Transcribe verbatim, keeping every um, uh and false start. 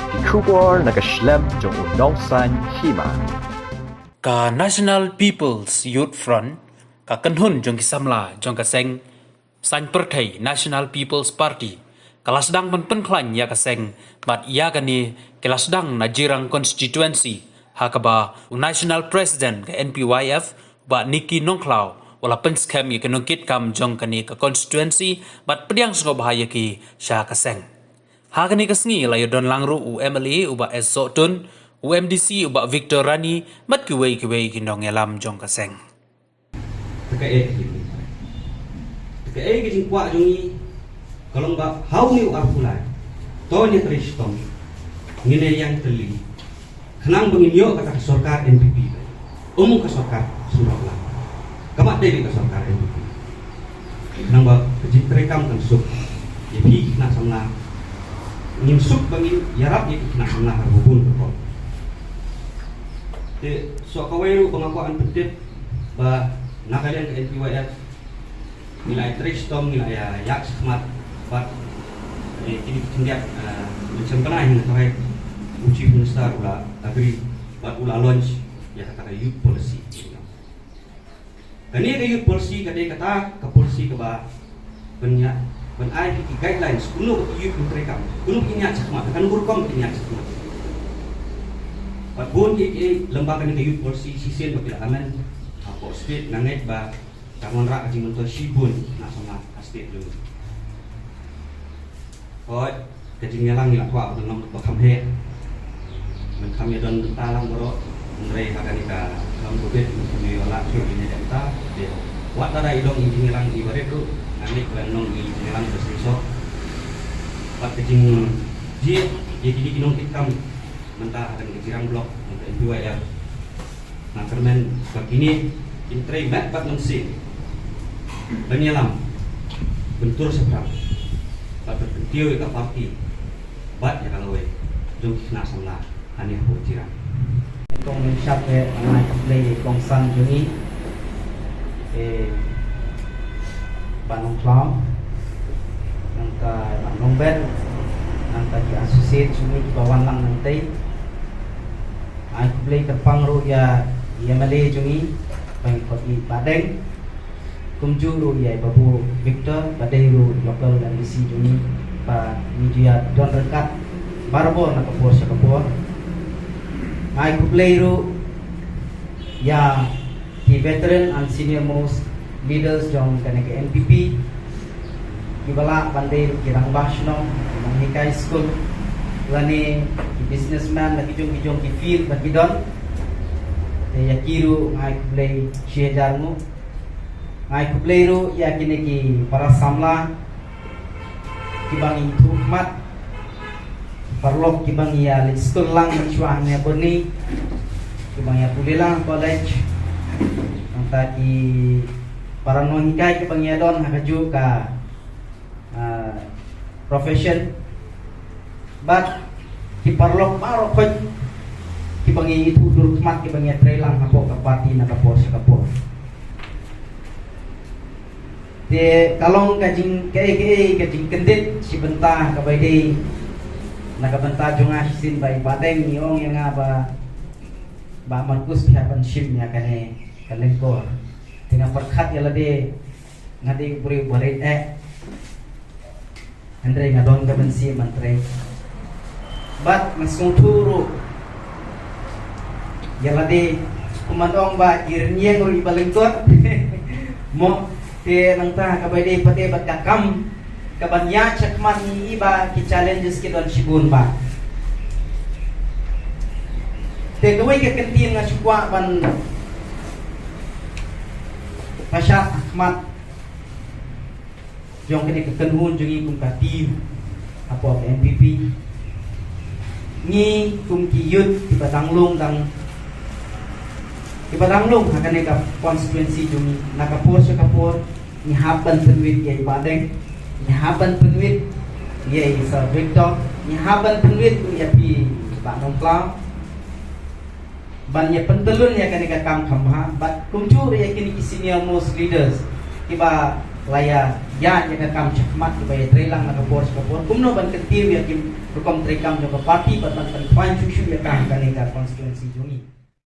Ki khubor na ka shlem jong u nongsan hima. Ka National People's Youth Front, ka kynhun jong ki samla jong ka seng saiñ pyrthei National People's Party, ka la sdang ban pynkhlaiñ ïa ka seng bad ïa kane ki la sdang na Jirang constituency, ha kaba u National President ka N P Y F, Bah Nicky Nongkhlaw, u la pynskhem ïa ki nongkitkam jong kane ka constituency bad pdiang sngewbha ïa ki sha ka seng. Ha kane ka sngi la ïadon lang ruh u M L A u Bah S Sohtun, u M D C u Bah Victor Rani, bad kiwei kiwei ki nongïalam jong ka seng. Te kaei ka jingkwah, te kaei ka jingkwah jong ngi, ka long ba ha une u arphew lai, to ngin trei shitom, ngin ïeng tylli, khnang ba ngin ïoh kata ka sorkar N P P. Ym ka sorkar sngewbha, ka mat dei ka sorkar N P P. Khnang ba ka jingtrei kam kan suk ïa phi ki khynnah samla, ngin suk ba ngin ïarap ïa ki khynnah samla ha kaba bun ka rukom. Te shuh kawei ruh ba nga kwah ban pyntip ba na ka liang ka N P Y F ngi la ïa trei shitom, ngi la ïa ïaid shakhmat bad, eh, kine ki khyndiat, eh, mynshem bnai, hynrei u Chief Minister u la agree bad u la launch ïa kata ka youth policy. Kane ka youth policy ka dei kata ka policy kaba ban ïa, ban ai ki guidelines kumno ba ki youth kin trei kam, kumno ba kin ïaid shakhmat, kano ka rukom ba kin ïaid shakhmat. Bad bun kiei kiei lyngba kane ka youth policy shisien ba ki la amend hapoh state, nga ngeit ba kan wanrah ka jingmyntoi shibun na samla ka state jong ngi. Hooid, ka jingïalang ngi la kwah ba kan long ba kham heh, ban kham ïadon bynta lang baroh. Hynrei ha kane ka long Covid, ngim kham ïoh lah shuh ban ïadon bynta. Te wat lada i long i jingïalang ibarit ruh, nga ngeit ba kan long i jingïalang ba shisha. Bad ka jingjied ïa kine ki nongkitkam mynta ha kane ka Jirang Block, mynta N P Y F, nga kyrmen ba kine kin trei met bad mynsiem ban ïalam, ban tur shaphrang bad ban kyntiew ïa ka party bad ïa ka lawei jong ki khynnah samla hangne hapoh Jirang. Kong Lynshap, eh, nga ai khublei ïa i kongsan jong ngi, eh, Bah Nongkhlaw, nangta Bah Nongbet, nangta ki associate jong ngi kiba wan lang nangtei. Ai khublei kyrpang ruh ïa i M L A jong ngi, Bah Nongkhlaw Bah Deng. Kumjuh ruh ïa i Babu Victor, ba dei ruh local M D C jong ngi, ba ngi ju ïa don ryngkat barabor na ka por sha ka por. Ai khublei ruh ïa ki veteran and senior most leaders jong kane ka N P P, kiba lah ban dei ruh ki rangbah shnong, ki nonghikai skul, lane ki businessman, la ki jong ki jong ki field ba ki don. Te ïa ki ruh nga ai khublei shi hajar nguh. Nga ai khublei ruh ïa kine ki para samla kiba ngi ithuh khmat, paralok kiba ngi ïa leit skul lang mynshuwa hangne ha Byrni, kiba ngi ïa pule lang college, nangta ki para nonghikai kiba ngi ïa don ha kajuh ka, ah, profession. Bad ki paralok baroh khoit kiba ngi ithuh dur khmat, kiba ngi ïa trei lang hapoh ka party na ka por sha ka por. Te ka long ka jing, kaei kaei ka jingkyndit shi bynta kaba ïadei na ka bynta jong nga shisien, ba i Bah Deng i ong ïa nga ba, Bah Marcus, phi hap ban shim ïa kane ka lyngkor. Te nga pyrkhat ïa lade nga dei u briew ba rit eh. Hynrei nga don ka mynsiem ban trei. Bad nga sngewthuh ruh ïa lade, kumba ong ba i rynïeng ruh iba lyngkot. Mo, te nangta kaba ïadei pat bad ka kam kaban ïaid shakhmat, ngi i ba ki challenges ki don shibun bha. Te kawei ka kyntien nga shu kwah ban pynshai ha khmat jong kane ka kynhun jong ngi kum ka team hapoh ka N P P. Ngi kum ki youth kiba dang lung, dang, kiba dang lung ha kane ka constituency jong ngi, na ka por sha ka por ngi hap ban pynwit ïa i Bah Deng, ngi hap ban pynwit ïa i Sir Victor, ngi hap ban pynwit ïa phi Bah Nongkhlaw. Ban ïa pyntyllun ïa kane ka kam kham bha, bad kumjuh ruh ïa kine ki senior most leaders kiba la ïa ïaid ïa ka kam shakhmat, kiba ïa trei lang na ka por sha ka por, kumno ban kyntiew ïa ki, rukom treikam jong ka party bad ban pynkhwaiñ shuh shuh ïa ka ha kane ka constituency jong ngi.